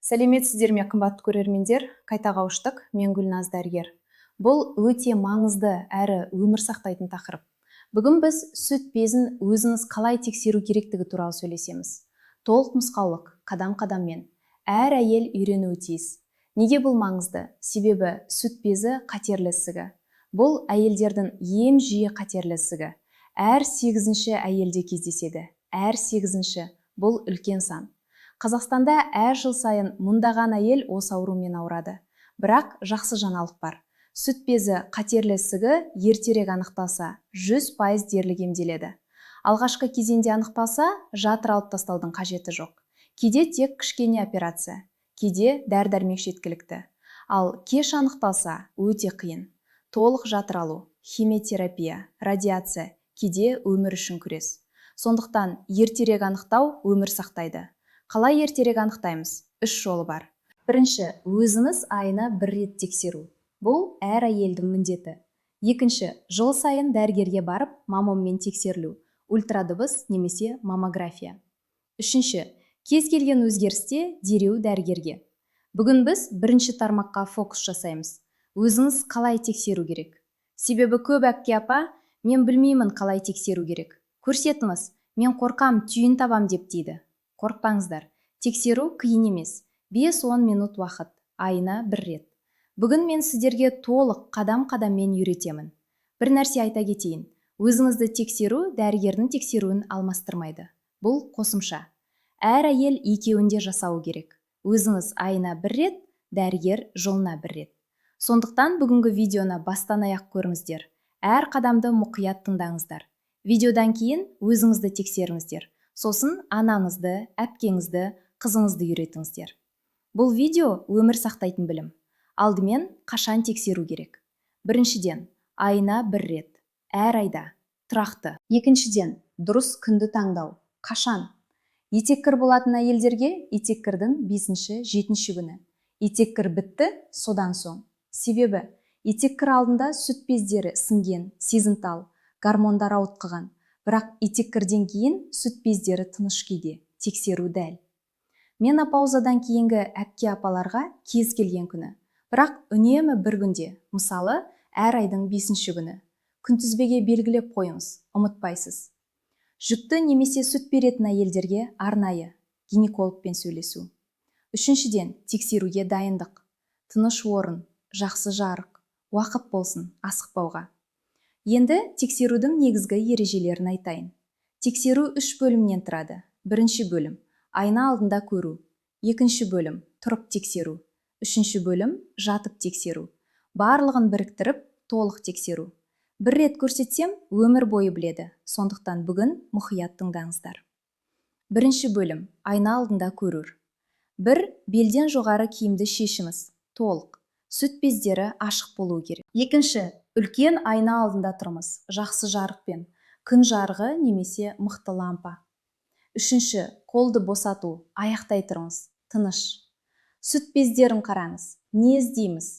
Сәлеметсіздер ме, қымбатты көрермендер! Қайта қауыштық. Мен Гүлназ, дәрігер. Бұл өте маңызды әрі өмір сақтайтын тақырып. Бүгін біз сүт безін өзіңіз қалай тексеру керектігі туралы сөйлесеміз. Толық нұсқаулық, қадам қадаммен. Әр әйел үйренуі тиіс. Неге бұл маңызды? Себебі сүт безі қатерлі ісігі — бұл әйелдердің ең жиі қатерлі ісігі. Әр сегізінші әйелде кездеседі. Әр сегізінші — бұл үлкен сан. Қазақстанда әр жыл сайын мыңдаған әйел осы аурумен ауырады. Бірақ жақсы жаңалық бар: сүт безі қатерлі ісігі ертерек анықталса, 100% дерлік емделеді. Алғашқы кезеңде анықталса, жатыр алып тастаудың қажеті жоқ. Кейде тек кішкене операция, кейде дәрі-дәрмек жеткілікті. Ал кеш анықталса, өте қиын: толық жатыр алу, химиотерапия, радиация, кейде өмір үшін күрес. Сондықтан ертерек анықтау өмір сақтайды. Қалай ертерек анықтаймыз? Үш жолы бар. Бірінші, өзіңіз айына бір рет тексеру. Бұл әр әйелдің міндеті. Екінші, жыл сайын дәрігерге барып, маммомен тексерілу, ультрадыбыс немесе маммография. Үшінші, кез келген өзгерісте дереу дәрігерге. Бүгін біз бірінші тармаққа фокус жасаймыз: өзіңіз қалай тексеру керек. Себебі көп әпке, апа «Мен білмеймін, қалай тексеру керек, көрсетіңіз, мен қорқам, түйін табам» деп дейді. Қорықпаңыздар, тексеру қиын емес. 5-10 минут уақыт, айына бір рет. Бүгін мен сіздерге толық қадам қадаммен үйретемін. Бір нәрсе айта кетейін: өзіңізді тексеру дәрігердің тексеруін алмастырмайды. Бұл қосымша. Әр әйел екеуін де жасауы керек: өзіңіз айына бір рет, дәрігер жылына бір рет. Сондықтан бүгінгі видеоны бастан аяқ көріңіздер, әр қадамды мұқият тыңдаңыздар. Видеодан кейін өзіңізді тексеріңіздер, сосын анаңызды, әпкеңізді, қызыңызды үйретіңіздер. Бұл видео — өмір сақтайтын білім. Алдымен, қашан тексеру керек? Біріншіден, айына бір рет, әр айда, тұрақты. Екіншіден, дұрыс күнді таңдау. Қашан? Етеккір болатын әйелдерге етеккірдің бесінші, жетінші күні. Етеккір бітті, содан соң. Себебі етеккір алдында сүт бездері ісінген, сезімтал, гормондар ауытқыған. Бірақ етеккірден кейін сүт бездері тыныш күйде, тексеру дәл. Менопаузадан кейінгі әпке, апаларға кез келген күні, бірақ үнемі бір күнде, мысалы, әр айдың бесінші күні. Күнтізбеге белгілеп қойыңыз, ұмытпайсыз. Жүкті немесе сүт беретін әйелдерге арнайы гинекологпен сөйлесу. Үшіншіден, тексеруге дайындық: тыныш орын, жақсы жарық, уақыт болсын, асықпауға. Енді тексерудің негізгі ережелерін айтайын. Тексеру үш бөлімнен тұрады. Бірінші бөлім — айна алдында көру. Екінші бөлім — тұрып тексеру. Үшінші бөлім — жатып тексеру. Барлығын біріктіріп, толық тексеру. Бір рет көрсетсем, өмір бойы біледі. Сондықтан бүгін мұқият тыңдаңыздар. Бірінші бөлім — айна алдында көру. Бір, белден жоғары киімді шешіңіз, толық сүт бездері ашық болуы керек. Екінші, үлкен айна алдында тұрмыз, жақсы жарықпен, күн жарығы немесе мықты лампа. Үшінші, қолды босату, аяқтай тұрыңыз, тыныш. Сүт бездерін қараңыз. Не іздейміз?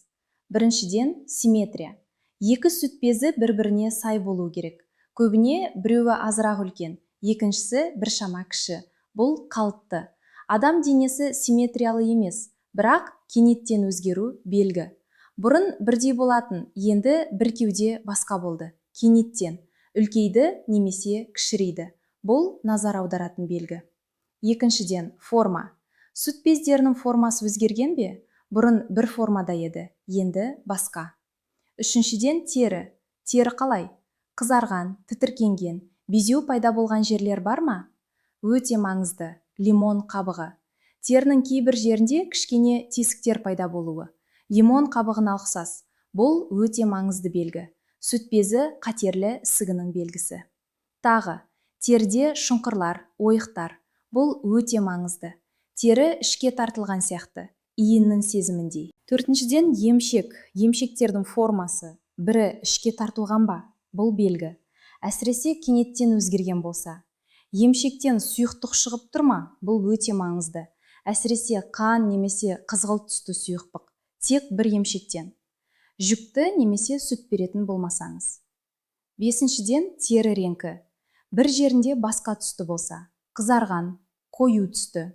Біріншіден, симметрия. Екі сүт безі бір біріне сай болуы керек. Көбіне біреуі азырақ үлкен, екіншісі біршама кіші. Бұл қалыпты, адам денесі симметриялы емес. Бірақ кенеттен өзгеру белгі: бұрын бірдей болатын, енді бір кеуде басқа болды, кенеттен үлкейді немесе кішірейді — бұл назар аударатын белгі. Екіншіден, форма. Сүт бездерінің формасы өзгерген бе? Бұрын бір формада еді, енді басқа. Үшіншіден, тері. Тері қалай? Қызарған, тітіркенген, безеу пайда болған жерлер бар ма? Өте маңызды — лимон қабығы. Терінің кейбір жерінде кішкене тесіктер пайда болуы лимон қабығына ұқсас. Бұл өте маңызды белгі, сүт безі қатерлі ісігінің белгісі. Тағы теріде шұңқырлар, ойықтар. Бұл өте маңызды. Тері ішке тартылған сияқты, иіннің сезіміндей. Төртіншіден, емшек. Емшектердің формасы: бірі ішке тартылған ба? Бұл белгі, әсіресе кенеттен өзгерген болса. Емшектен сұйықтық шығып тұр ма? Бұл өте маңызды, әсіресе қан немесе қызғылт түсті сұйықтық тек бір емшектен. Жүкті немесе сүт беретін болмасаңыз. Бесіншіден, тері реңкі. Бір жерінде басқа түсті болса, қызарған, қою түсті.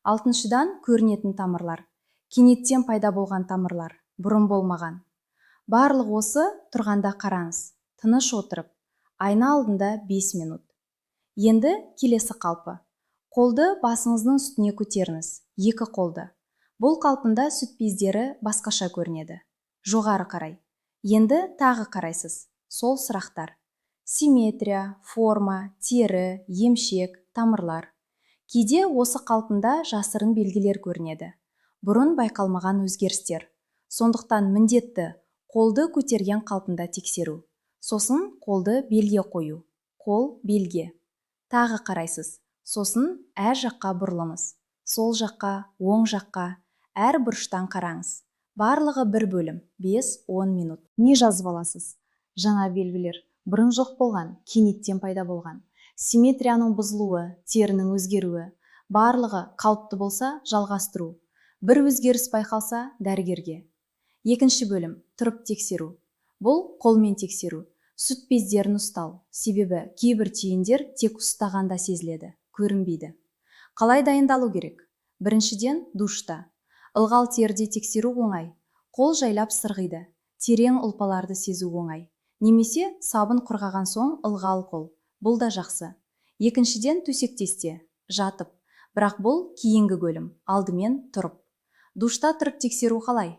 Алтыншыдан, көрінетін тамырлар. Кенеттен пайда болған тамырлар, бұрын болмаған. Барлық осы тұрғанда қараңыз, тыныш отырып, айна алдында 5 минут. Енді келесі қалпы. Қолды басыңыздың үстіне көтеріңіз, екі қолды. Бұл қалпында сүт бездері басқаша көрінеді. Жоғары қарай. Енді тағы қарайсыз. Сол сұрақтар. Симметрия, форма, тері, емшек, тамырлар. Кейде осы қалпында жасырын белгілер көрінеді. Бұрын байқалмаған өзгерістер. Сондықтан міндетті қолды көтерген қалпында тексеру. Сосын қолды белге қою. Қол белге. Тағы қарайсыз. Сосын әр жаққа бұрылыңыз. Сол жаққа, оң жаққа, әр бұрыштан қараңыз. Барлығы бір бөлім, 5-10 минут. Не жазып аласыз? Жаңа белгілер, бұрын жоқ болған, кенеттен пайда болған. Симметрияның бұзылуы, терінің өзгеруі. Барлығы қалыпты болса, жалғастыру. Бір өзгеріс байқалса, дәрігерге. Екінші бөлім, тұрып тексеру. Бұл қолмен тексеру. Сүт бездерін ұстау. Себебі кейбір түйіндер тек ұстағанда сезіледі, көрінбейді. Қалай дайындалу керек? Біріншіден, душта. Ылғал теріде тексеру оңай. Қол жайлап сырғиды. Терең ұлпаларды сезу оңай. Немесе сабын құрғаған соң ылғал қол. Бұл да жақсы. Екіншіден, төсектесте, жатып. Бірақ бұл кейінгі бөлім, алдымен тұрып. Душта тұрып тексеру қалай?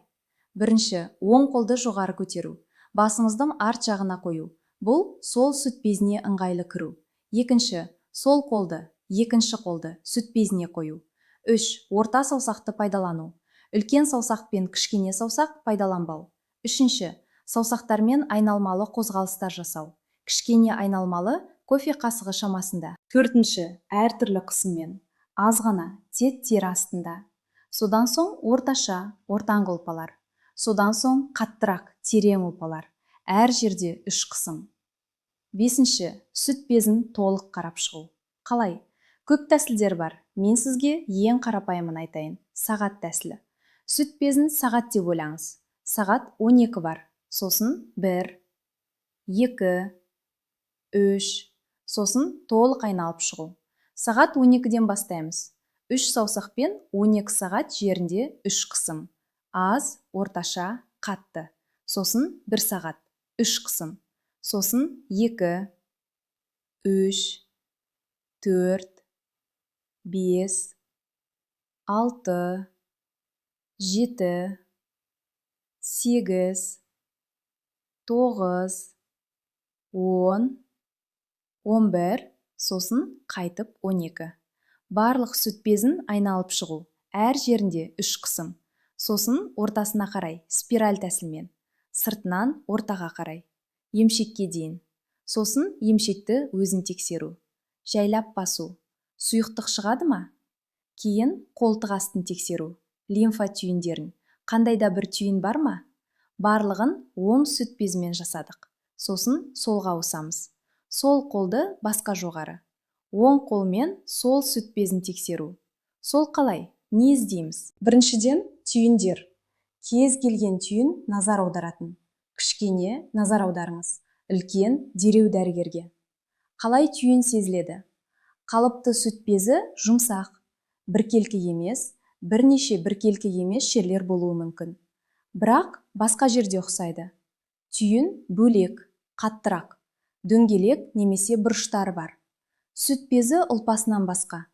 Бірінші, оң қолды жоғары көтеру. Басыңыздың арт жағына қою. Бұл сол сүт безіне ыңғайлы кіру. Екінші, сол қолды, екінші қолды сүт безіне қою. Үш, орта саусақты пайдалану. Үлкен саусақ пен кішкене саусақ пайдаланбау. Үшінші, саусақтармен айналмалы қозғалыстар жасау. Кішкене айналмалы кофе қасығы шамасында. Төртінші, әртүрлі қысыммен. Аз ғана, тек тері астында. Содан соң орташа, ортаңғы ұлпалар. Содан соң қаттырақ, терең ұлпалар. Әр жерде 3 қысым. Бесінші, сүт безін толық қарап шығу. Қалай? Көп тәсілдер бар. Мен сізге ең қарапайымын айтайын. Сағат тәсілі. Сүт безін сағат деп ойлаңыз. Сағат 12 бар. Сосын 1, 2, 3, сосын толық айналып шығу. Сағат 12-ден бастаймыз. 3 саусақпен 12 сағат жерінде 3 қысым. Аз, орташа, қатты. Сосын 1 сағат, 3 қысым. Сосын 2, 3, 4, 5, 6, 7, 8, 9, 10, 11, сосын қайтып 12. Барлық сүт безін айналып шығу. Әр жерінде 3 қысым. Сосын ортасына қарай, спираль тәсілмен. Сыртынан ортаға қарай. Емшекке дейін. Сосын емшекті өзін тексеру. Жайлап басу. Сұйықтық шығады ма? Кейін қолтық астын тексеру. Лимфа түйіндерін. Қандай да бір түйін бар ма? Барлығын оң сүт безімен жасадық. Сосын солға ауысамыз. Сол қолды басқа жоғары. Оң қолмен сол сүт безін тексеру. Сол қалай? Не іздейміз? Біріншіден, түйіндер. Кез келген түйін назар аударатын. Кішкене назар аударыңыз. Үлкен дереу дәрігерге. Қалай түйін сезіледі? Қалыпты сүт безі жұмсақ, біркелкі емес, бірнеше біркелкі емес жерлер болуы мүмкін. Бірақ басқа жерде ұқсайды. Түйін бөлек, қаттырақ, дөңгелек немесе бұрыштары бар. Сүт безі ұлпасынан басқа.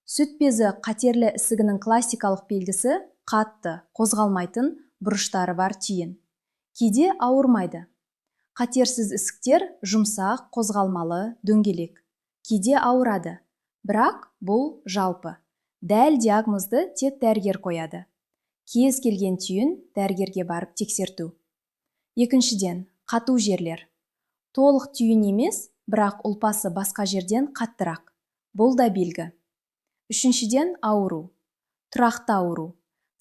Сүт безі қатерлі ісігінің классикалық белгісі қатты, қозғалмайтын бұрыштары бар түйін. Кейде ауырмайды. Қатерсіз ісіктер жұмсақ, қозғалмалы, дөңгелек. Кейде ауырады. Бірақ бұл жалпы. Дәл диагнозды тек дәрігер қояды. Кез келген түйін дәрігерге барып тексерту. Екіншіден, қату жерлер. Толық түйін емес, бірақ ұлпасы басқа жерден қаттырақ. Бұл да белгі. Үшіншіден, ауру. Тұрақты ауру.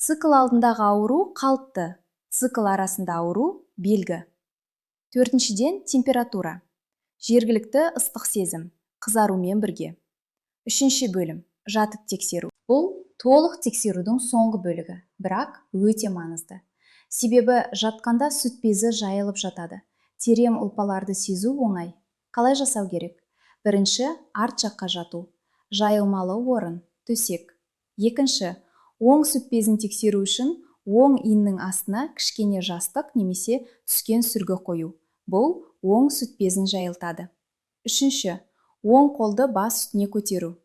Цикл алдындағы ауру қалыпты, цикл арасында ауру белгі. Төртіншіден, температура. Жергілікті ыстық сезім, қызарумен бірге. Үшінші бөлім, жатып тексеру. Бұл толық тексерудің соңғы бөлігі, бірақ өте маңызды. Себебі жатқанда сүт безі жайылып жатады. Терең ұлпаларды сезу оңай. Қалай жасау керек? Бірінші, арт жаққа жату. Жайылмалы орын, төсек. Екінші, оң сүт безін тексеру үшін оң иіннің астына кішкене жастық немесе түскен сүргі қою. Бұл оң сүт безін жайылтады. Үшінші, оң қолды бас үстіне көтеру.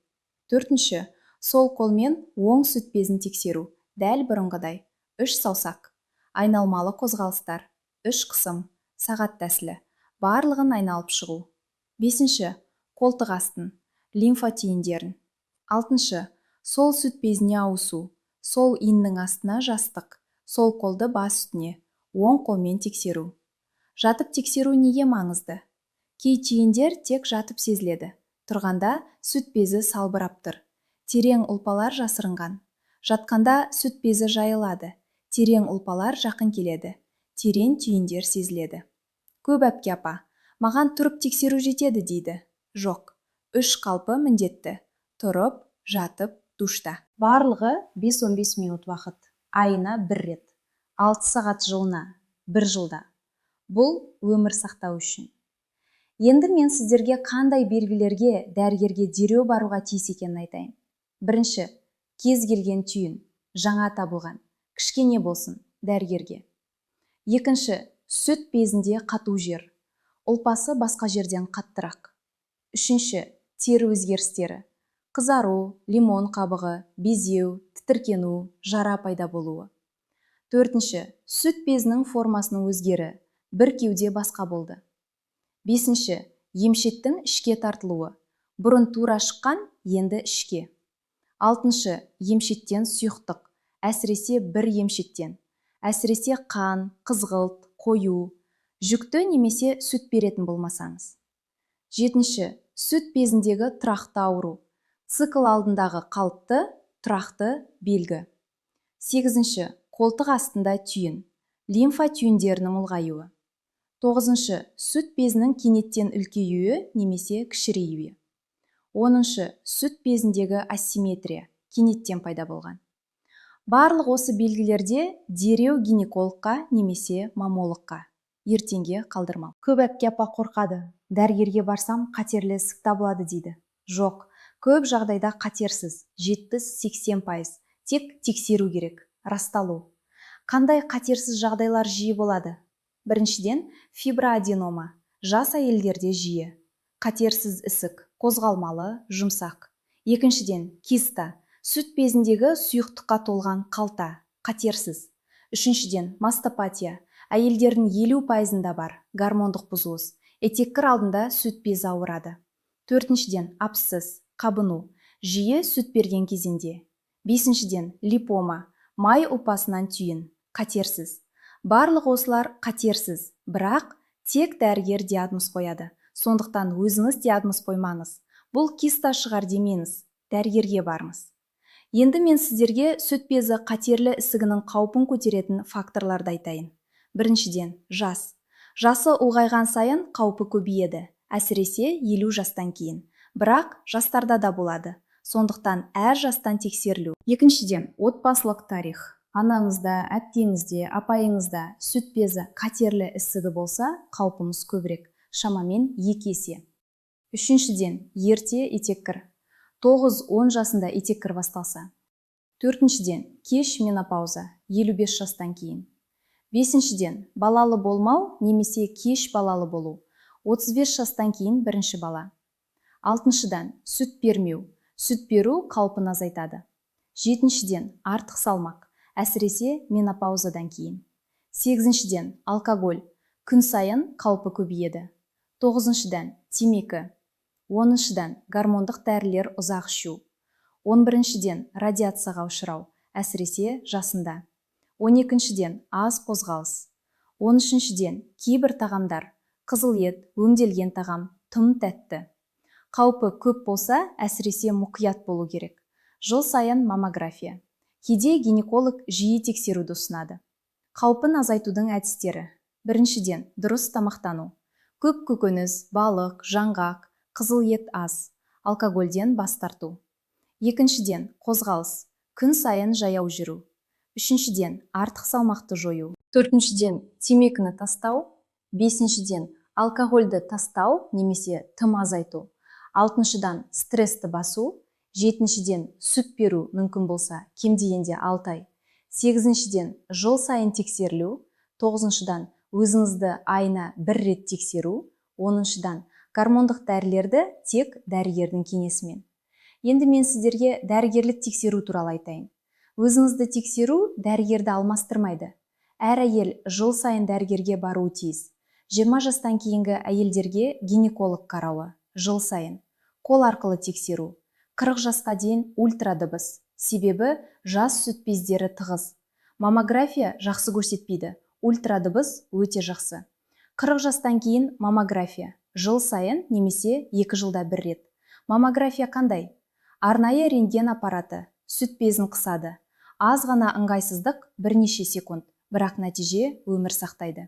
Төртінші, сол қолмен оң сүт безін тексеру, дәл бұрынғыдай. Үш саусақ. Айналмалы қозғалыстар. Үш қысым. Сағат тәсілі. Барлығын айналып шығу. Бесінші, қолтық астын, лимфа түйіндерін. Алтыншы, сол сүт безіне ауысу. Сол иіннің астына жастық, сол қолды бас үстіне, оң қолмен тексеру. Жатып тексеру неге маңызды? Кей түйіндер тек жатып сезіледі. Тұрғанда сүт безі салбырап тұр. Терең ұлпалар жасырынған. Жатқанда сүт безі жайылады. Терең ұлпалар жақын келеді. Терең түйіндер сезіледі. Көп әпке, апа, маған тұрып тексеру жетеді дейді. Жоқ, үш қалпы міндетті: тұрып, жатып, душта. Барлығы 5-15 минут уақыт, айына бір рет, 6 сағат жылына, бір жылда. Бұл өмір сақтау үшін. Енді мен сіздерге қандай белгілерге дәрігерге дереу баруға тиіс екенін айтайын. Бірінші, кез келген түйін, жаңа табылған, кішкене болсын, дәрігерге. Екінші, сүт безінде қату жер, ұлпасы басқа жерден қаттырақ. Үшінші, тері өзгерістері: қызару, лимон қабығы, безеу, тітіркену, жара пайда болуы. Төртінші, сүт безінің формасының өзгері, бір кеуде басқа болды. Бесінші, емшектің ішке тартылуы, бұрын тура шыққан, енді ішке. Алтыншы, емшектен сұйықтық, әсіресе бір емшектен, әсіресе қан, қызғылт, қою, жүкті немесе сүт беретін болмасаңыз. Жетінші, сүт безіндегі тұрақты ауру, цикл алдындағы қалыпты, тұрақты белгі. Сегізінші, қолтық астында түйін, лимфа түйіндерінің ұлғаюы. Тоғызыншы, сүт безінің кенеттен үлкеюі немесе кішіреюі. 10-шы, сүт безіндегі асимметрия, кенеттен пайда болған. Барлық осы белгілерде дереу гинекологқа немесе маммологқа, ертеңге қалдырмау. Көп әпке, апа қорқады: дәрігерге барсам, қатерлі ісік табылады дейді. Жоқ, көп жағдайда қатерсіз, 70-80%. Тек тексеру керек, расталу. Қандай қатерсіз жағдайлар жиі болады? Біріншіден, фиброаденома, жас әйелдерде жиі. Қатерсіз ісік, қозғалмалы, жұмсақ. Екіншіден, киста, сүт безіндегі сұйықтыққа толған қалта, қатерсіз. Үшіншіден, мастопатия, әйелдердің 50%-ында бар, гормондық бұзылыс, етеккір алдында сүт безі ауырады. Төртіншіден, абсцесс, қабыну, жиі сүт берген кезеңде. Бесіншіден, липома, май ұлпасынан түйін, қатерсіз. Барлық осылар қатерсіз, бірақ тек дәрігер диагноз қояды. Сондықтан өзіңіз диагноз қоймаңыз. Бұл киста шығар демеңіз, дәрігерге барыңыз. Енді мен сіздерге сүт безі қатерлі ісігінің қаупін көтеретін факторларды айтайын. Біріншіден, жас. Жасы ұлғайған сайын қаупі көбейеді, әсіресе 50 жастан кейін. Бірақ жастарда да болады. Сондықтан әр жастан тексерілу. Екіншіден, отбасылық тарих. Анаңызда, әпкеңізде, апайыңызда сүт безі қатерлі ісігі болса, қаупіңіз көбірек, шамамен 2 есе. Үшіншіден, ерте етеккір. 9-10 жасында етеккір басталса. Төртіншіден, кеш менопауза, 55 жастан кейін. Бесіншіден, балалы болмау немесе кеш балалы болу, 35 жастан кейін бірінші бала. Алтыншыдан, сүт бермеу. Сүт беру қаупін азайтады. Жетіншіден, артық салмақ, әсіресе менопаузадан кейін. Сегізіншіден, алкоголь, күн сайын қаупі көбейеді. Тоғызыншыдан, темекі. 10-шыдан, гормондық дәрілер ұзақ ішу. 11-шіден, радиацияға ұшырау, әсіресе жасында. 12-шіден, аз қозғалыс. 13-шіден, кейбір тағамдар, қызыл ет, өңделген тағам, тым тәтті. Қаупі көп болса, әсіресе мұқият болу керек. Жыл сайын маммография. Кейде гинеколог жиі тексеруді ұсынады. Қаупін азайтудың әдістері. Біріншіден, дұрыс тамақтану. Көп көкөніс, балық, жаңғақ, қызыл ет аз, алкогольден бас тарту. Екіншіден, қозғалыс, күн сайын жаяу жүру. Үшіншіден, артық салмақты жою. Төртіншіден, темекіні тастау. Бесіншіден, алкогольді тастау немесе тым азайту. Алтыншыдан, стрессті басу. Жетіншіден, сүт беру мүмкін болса, кем дегенде 6 ай. Сегізіншіден, жыл сайын тексерілу. Тоғызыншыдан, өзіңізді айына бір рет тексеру. Оныншыдан, гормондық дәрілерді тек дәрігердің кеңесімен. Енді мен сіздерге дәрігерлік тексеру туралы айтайын. Өзіңізді тексеру дәрігерді алмастырмайды. Әр әйел жыл сайын дәрігерге баруы тиіс. 20 жастан кейінгі әйелдерге гинеколог қарауы жыл сайын. Қол арқылы тексеру. 40 жасқа дейін ультрадыбыс. Себебі жас сүт бездері тығыз. Маммография жақсы көрсетпейді. Ультрадыбыс өте жақсы. 40 жастан кейін маммография. Жыл сайын немесе 2 жылда бір рет. Маммография қандай? Арнайы рентген аппараты сүт безін қысады. Аз ғана ыңғайсыздық, бірнеше секунд, бірақ нәтиже өмір сақтайды.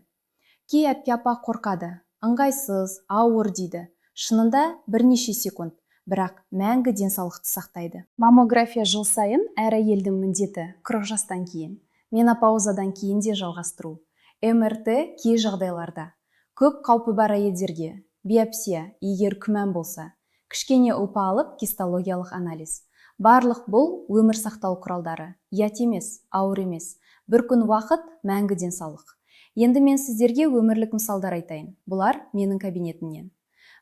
Кей әпке, апа қорқады. Ыңғайсыз, ауыр дейді. Шынында бірнеше секунд, бірақ мәңгі денсаулықты сақтайды. Маммография жыл сайын әр әйелдің міндеті 40 жастан кейін. Менопаузадан кейін де жалғастыру. МРТ кей жағдайларда. Көп қаупі бар әйелдерге биопсия, егер күмән болса. Кішкене ұлпа алып, гистологиялық анализ. Барлық бұл өмір сақтау құралдары. Ұят емес, ауыр емес. Бір күн уақыт, мәңгі денсаулық. Енді мен сіздерге өмірлік мысалдар айтайын. Бұлар менің кабинетімнен.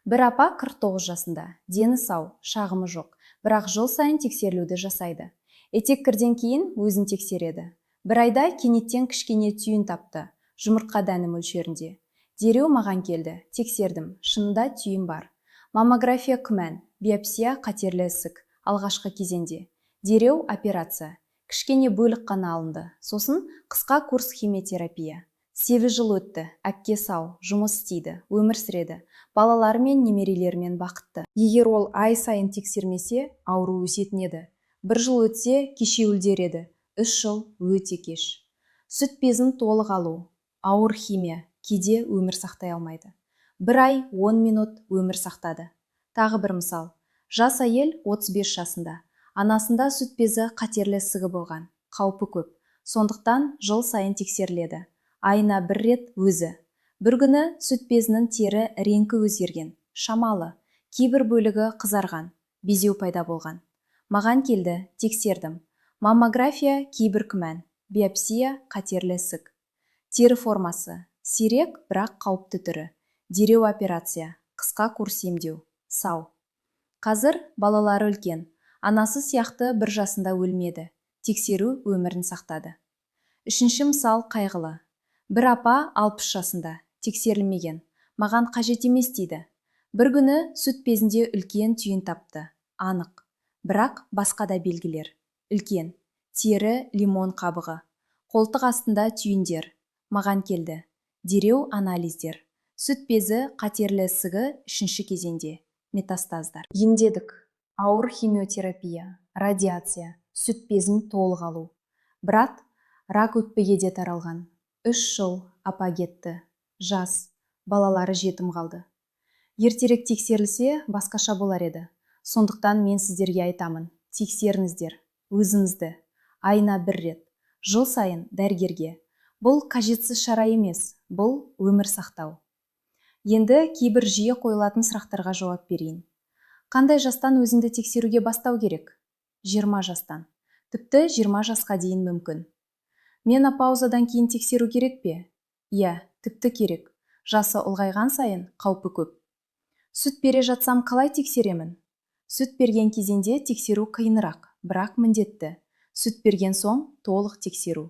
Бір апа 49 жасында, дені сау, шағымы жоқ, бірақ жыл сайын тексерілуді жасайды. Етеккірден кейін өзін тексереді. Бір айда кенеттен кішкене түйін тапты, жұмыртқа дәні мөлшерінде. Дереу маған келді, тексердім, шынында түйін бар. Маммография күмән, биопсия қатерлі ісік, алғашқы кезеңде. Дереу операция. Кішкене бөлік қана алынды. Сосын қысқа курс химиотерапия. 8 жыл өтті, әпке сау, жұмыс істейді, өмір сүреді. Балаларымен, немерелерімен бақытты. Егер ол ай сайын тексермесе, ауру өсетін еді. Бір жыл өтсе, кешеуілдер еді. 3 жыл өте кеш. Сүт безін толық алу, ауыр химия, кейде өмір сақтай алмайды. 1 ай 10 минут өмір сақтады. Тағы бір мысал. Жас әйел 35 жасында. Анасында сүт безі қатерлі ісігі болған. Қаупі көп. Сондықтан жыл сайын тексеріледі. Айына бір рет өзі. Бір күні сүт безінің тері реңкі өзгерген, шамалы, кейбір бөлігі қызарған, безеу пайда болған. Маған келді, тексердім. Маммография кейбір күмән, биопсия қатерлі ісік. Тері формасы, сирек, бірақ қауіпті түрі. Дереу операция, қысқа курс емдеу, сау. Қазір балалары үлкен, анасы сияқты бір жасында өлмеді, тексеру өмірін сақтады. Үшінші мысал қайғылы. Бір апа 60 жасында, тексерілмеген, маған қажет емес дейді. Бір күні сүт безінде үлкен түйін тапты, анық. Бірақ басқа да белгілер. Үлкен, тері лимон қабығы, қолтық астында түйіндер. Маған келді. Дереу анализдер. Сүт безі қатерлі ісігі 3-ші кезеңде, метастаздар. Емдедік. Ауыр химиотерапия, радиация, сүт безін толық алу. Бірақ рак өкпеге де таралған. 3 жыл апа кетті. Жас, балалары жетім қалды. Ертерек тексерілсе, басқаша болар еді. Сондықтан мен сіздерге айтамын, тексеріңіздер, өзіңізді, айына бір рет, жыл сайын дәрігерге. Бұл қажетсіз шара емес, бұл өмір сақтау. Енді кейбір жиі қойылатын сұрақтарға жауап берейін. Қандай жастан өзіңді тексеруге бастау керек? 20 жастан. Тіпті 20 жасқа дейін мүмкін. Менопаузадан кейін тексеру керек пе? Иә, тіпті керек. Жасы ұлғайған сайын қаупі көп. Сүт бере жатсам қалай тексеремін? Сүт берген кезеңде тексеру қиынырақ, бірақ міндетті. Сүт берген соң толық тексеру.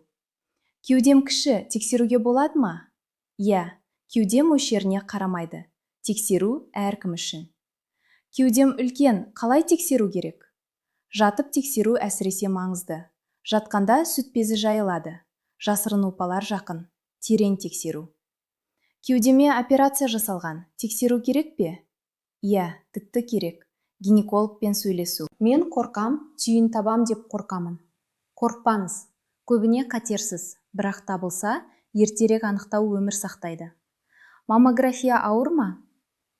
Кеудем кіші, тексеруге болады ма? Иә, кеуде мөлшеріне қарамайды. Тексеру әркім үшін. Кеудем үлкен, қалай тексеру керек? Жатып тексеру әсіресе маңызды. Жатқанда сүт безі жайылады. Жасырын ұлпалар жақын. Терең тексеру. Кеудеме операция жасалған. Тексеру керек пе? Иә, тіпті керек. Гинекологпен сөйлесу. Мен қорқам, түйін табам деп қорқамын. Қорықпаңыз. Көбіне қатерсіз, бірақ табылса, ертерек анықтау өмір сақтайды. Маммография ауыр ма?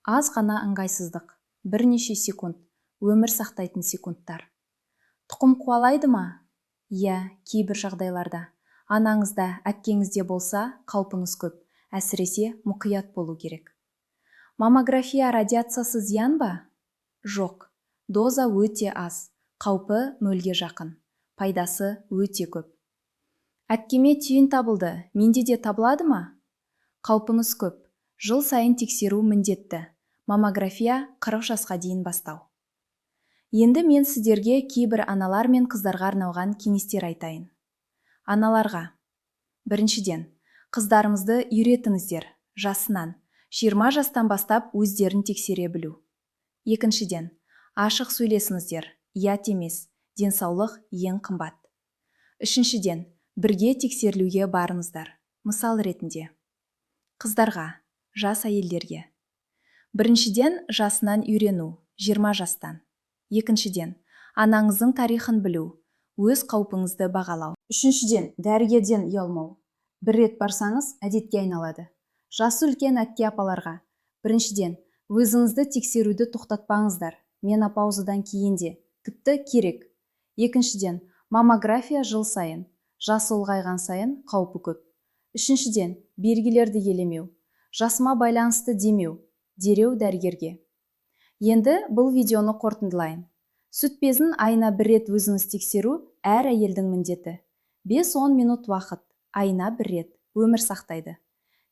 Аз ғана ыңғайсыздық, бірнеше секунд, өмір сақтайтын секундтар. Тұқым қуалайды ма? Иә, кейбір жағдайларда. Анаңызда, әпкеңізде болса, қаупіңіз көп, әсіресе мұқият болу керек. Маммография радиациясы зиян ба? Жоқ, доза өте аз, Қаупі 0-ге жақын. Пайдасы өте көп. Әпкеме түйін табылды, менде де табылады ма? Қаупіңіз көп. Жыл сайын тексеру міндетті. Маммография 40 жасқа дейін бастау. Енді мен сіздерге кейбір аналар мен қыздарға арналған кеңестер айтайын. Аналарға. Біріншіден, қыздарыңызды үйретіңіздер, жасынан, 20 жастан бастап өздерін тексере білу. Екіншіден, ашық сөйлесіңіздер, ұят емес, денсаулық ең қымбат. Үшіншіден, бірге тексерілуге барыңыздар, мысал ретінде. Қыздарға, жас әйелдерге. Біріншіден, жасынан үйрену, 20 жастан. Екіншіден, анаңыздың тарихын білу, өз қаупіңізді бағалау. Үшіншіден, дәрігерден ұялмау. Бір рет барсаңыз, әдетке айналады. Жасы үлкен әпке апаларға. Біріншіден, өзіңізді тексеруді тоқтатпаңыздар. Менопаузадан кейін де, тіпті керек. Екіншіден, маммография жыл сайын. Жасы ұлғайған сайын қаупі көп. Үшіншіден, белгілерді елемеу. Жасыма байланысты демеу. Дереу дәрігерге. Енді бұл видеоны қорытындылайын. Сүт безін айына бір рет өзіңіз тексеру әр әйелдің міндеті. 5-10 минут уақыт, айына бір рет, өмір сақтайды.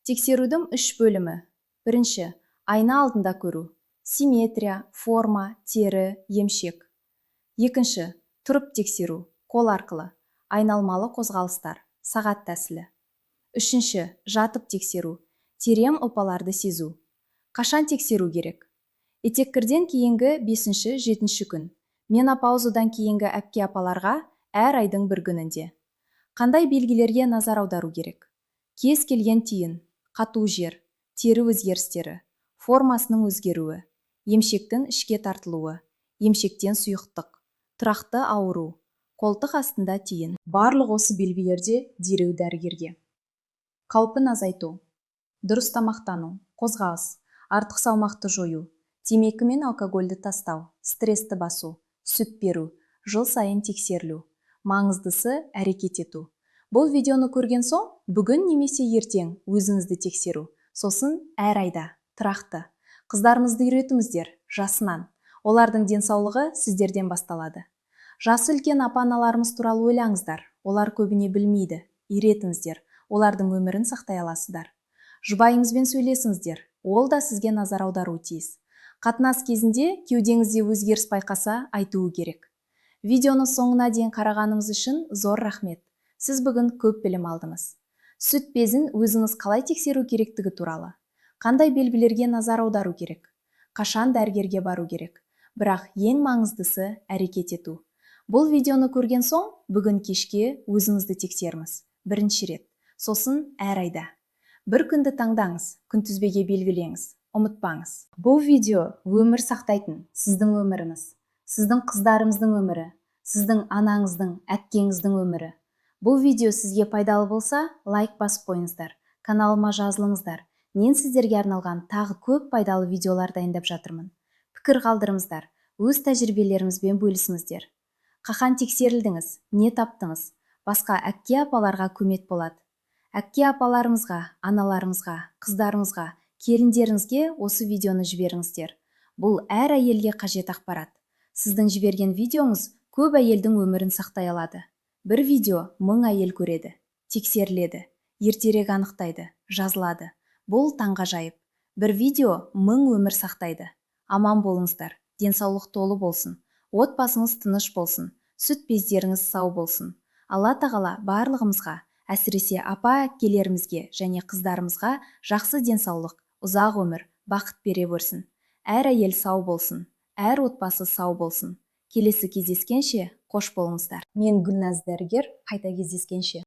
Тексерудің үш бөлімі. Бірінші, айна алдында көру. Симметрия, форма, тері, емшек. Екінші, тұрып тексеру, қол арқылы, айналмалы қозғалыстар, сағат тәсілі. Үшінші, жатып тексеру, терең ұлпаларды сезу. Қашан тексеру керек? Етеккірден кейінгі 5-7 күн. Менопаузадан кейінгі әпке апаларға әр айдың бір күнінде. Қандай белгілерге назар аудару керек? Кез келген түйін, қату жер, тері өзгерістері, формасының өзгеруі, емшектің ішке тартылуы, емшектен сұйықтық, тұрақты ауыру, қолтық астында түйін. Барлық осы белгілерде дереу дәрігерге. Қаупін азайту. Дұрыс тамақтану, қозғалыс, артық салмақты жою, темекі мен алкогольді тастау, стрессті басу, сүт беру, жыл сайын тексерілу. Маңыздысы әрекет ету. Бұл видеоны көрген соң, бүгін немесе ертең өзіңізді тексеру, сосын әр айда, тұрақты. Қыздарымызды үйретіңіздер, жасынан. Олардың денсаулығы сіздерден басталады. Жасы үлкен апа-аналарымыз туралы ойлаңыздар. Олар көбіне білмейді. Үйретіңіздер. Олардың өмірін сақтай аласыздар. Жұбайыңызбен сөйлесіңіздер. Ол да сізге назар аударуы тиіс. Қатынас кезінде кеудеңізде өзгеріс байқаса, айтуы керек. Видеоны соңына дейін қарағаныңыз үшін зор рахмет. Сіз бүгін көп білім алдыңыз. Сүт безін өзіңіз қалай тексеру керектігі туралы. Қандай белгілерге назар аудару керек? Қашан дәрігерге бару керек? Бірақ ең маңыздысы әрекет ету. Бұл видеоны көрген соң, бүгін кешке өзіңізді тексеріңіз. Бірінші рет. Сосын әр айда. Бір күнді таңдаңыз, күнтізбеге белгілеңіз, ұмытпаңыз. Бұл видео өмір сақтайтын сіздің өміріңіз, сіздің қыздарыңыздың өмірі, сіздің анаңыздың, әпкеңіздің өмірі. Бұл видео сізге пайдалы болса, лайк басып қойыңыздар, каналыма жазылыңыздар. Мен сіздерге арналған тағы көп пайдалы видеолар дайындап жатырмын. Пікір қалдырыңыздар, өз тәжірибелеріңізбен бөлісіңіздер. Қашан тексерілдіңіз, не таптыңыз? Басқа әпке апаларға көмек болады. Әпке апаларыңызға, аналарыңызға, қыздарыңызға, келіндеріңізге осы видеоны жіберіңіздер. Бұл әр әйелге қажет ақпарат. Сіздің жіберген видеоңыз көп әйелдің өмірін сақтай алады. Бір видео 1000 әйел көреді, тексеріледі, ертерек анықтайды, жазылады. Бұл таңғажайып. Бір видео 1000 өмір сақтайды. Аман болыңыздар, денсаулық толы болсын, отбасыңыз тыныш болсын, сүт бездеріңіз сау болсын. Алла тағала барлығымызға, әсіресе апа әпкелерімізге және қыздарымызға жақсы денсаулық, ұзақ өмір, бақыт бере көрсін. Әр әйел сау болсын, әр отбасы сау болсын. Келесі кездескенше қош болыңыздар. Мен Гүлназ дәрігер, қайта кездескенше.